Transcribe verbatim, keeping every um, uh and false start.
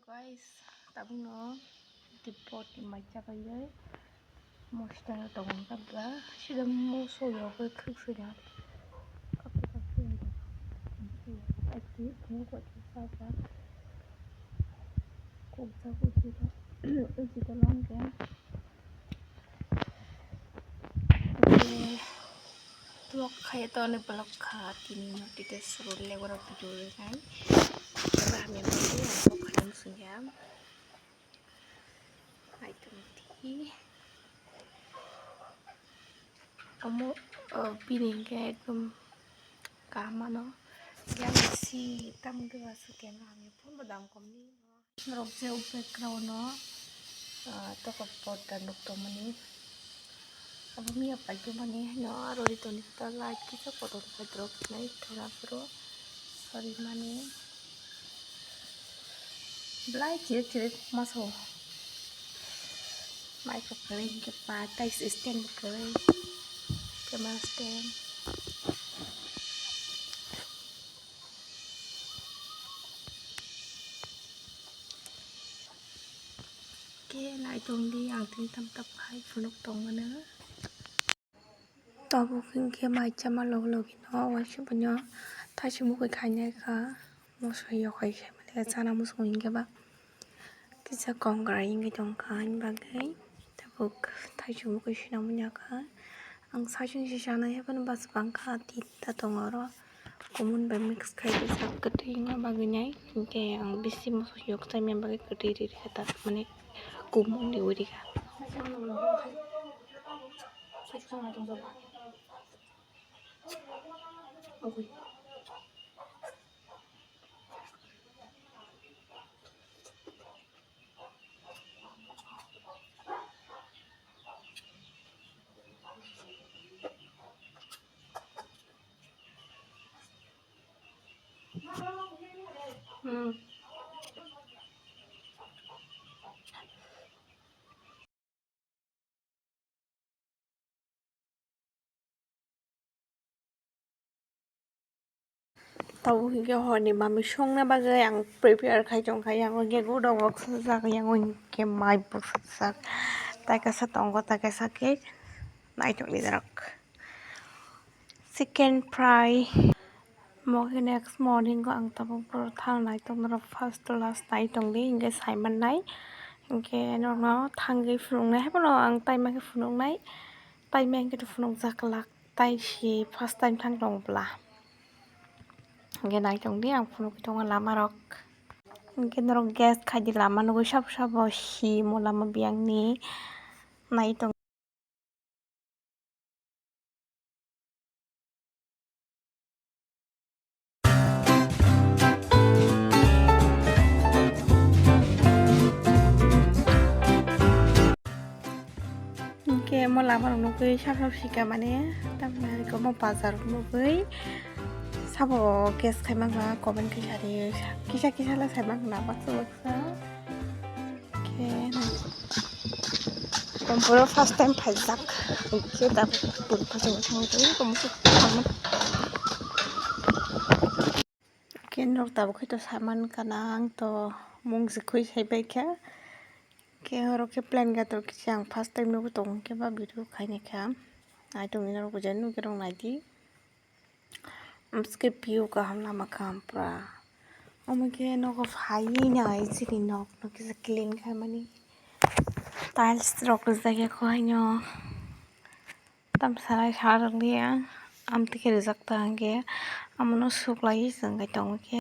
Guys, tabukno dipot ni mai chabai. Mosta tongo kabla sida moso yogwi khwk sida. Kakti kakti wngkha. Kakti wngkha. Kakti wngkha. Kakti wngkha. Kakti wngkha. Vlog khai to ani vlog kha tini no tite suru le oro video le nai. Ora hamya mai ang vlog khai musung ya. Hai to ti. Omo, oh, bini hingke ekdom kaham mano. Yang si tam dua su kena hamya phone bo dam kom ni. Norok je o background o, ah, tokot porda nuk tongmani. Abo miya paikhe mani haino aro ri toni khe ta light kisa kotor khe drop khnai thura phuru. Sorry mani. Belai chirip chirip masa o. Mic rok kwrwi hinkhe pa, tai stand bo kwrwi. Camera stand. Khe naitongdi ang tini tam tap khai phunuk tongmano. Tabuk hinkhe mai chama log logino waisa bono thaising mukhui khainai kha. Moso yokhai khe mani chana muchungo hinkhe ba kisa kongrai wngwi tongkha ani bagwi. Tabuk thaising mukhui sina munya kha. Ang saichung se chanai haphano bachwk bangkha tinta tongo oro. Kumun bai mix khai rijak kwtwi wngma bagwi nai. Hinkhe ang bisi moso yok chaimani bagwi kwtwi ri rikha ta mane kumun riwi rikha. Hmm. Tabuk hinkhe horni manwi songna bagwi ang prepare khai tongkha, yango hinkhe gudok rok sajak, yango hinkhe mai bo sajak, tai kaisa tongo, tai kaisa khe naitokni norok. Chicken fry. Omo khe next morning o ang tabuk borok thang nai tong norok first to last nai tong di hinkhe sai mannai. Hinkhe norokno thangwi phunuknai haiphano ang taima khe phunuknai. Taima hinkhe to phunukjak glak tai si first time thang tongo bwla. Hinkhe nai tong di ang phunukgwi tongo lama rok. Hinkhe norok guess khai di lama nugwi sabo sabo si mo lama biyangni nai tong. Hinkhe mo lama rok nugwi sap sap sika mane tamni ko mo bazar nugwi sabo guess khai mangla comment khai sari kisa kisa la sai mangla baksa baksa. Khe komporo first time phaijak. Khe da puri phajak thangwi tong khe muchuk thangma. Khe norok tabuk khe to saman kana ang to mung se khui sai bai kha. Khe oro khe plan gator kisa ang first time nugwi tong khe ba video khaini kha. Ai tongni norok bujai nugwi rok naidi. Amsike view kaham lama kaham pura. Omo khe nogo phaiwi nai chini nok no kisa clean khaimani. Tiles rok rijak ya kho haino. Tam sanai sa rwliya. Amtwi khe rijak ta hwnkhe amono suklaiwi chwng khe tongo khe.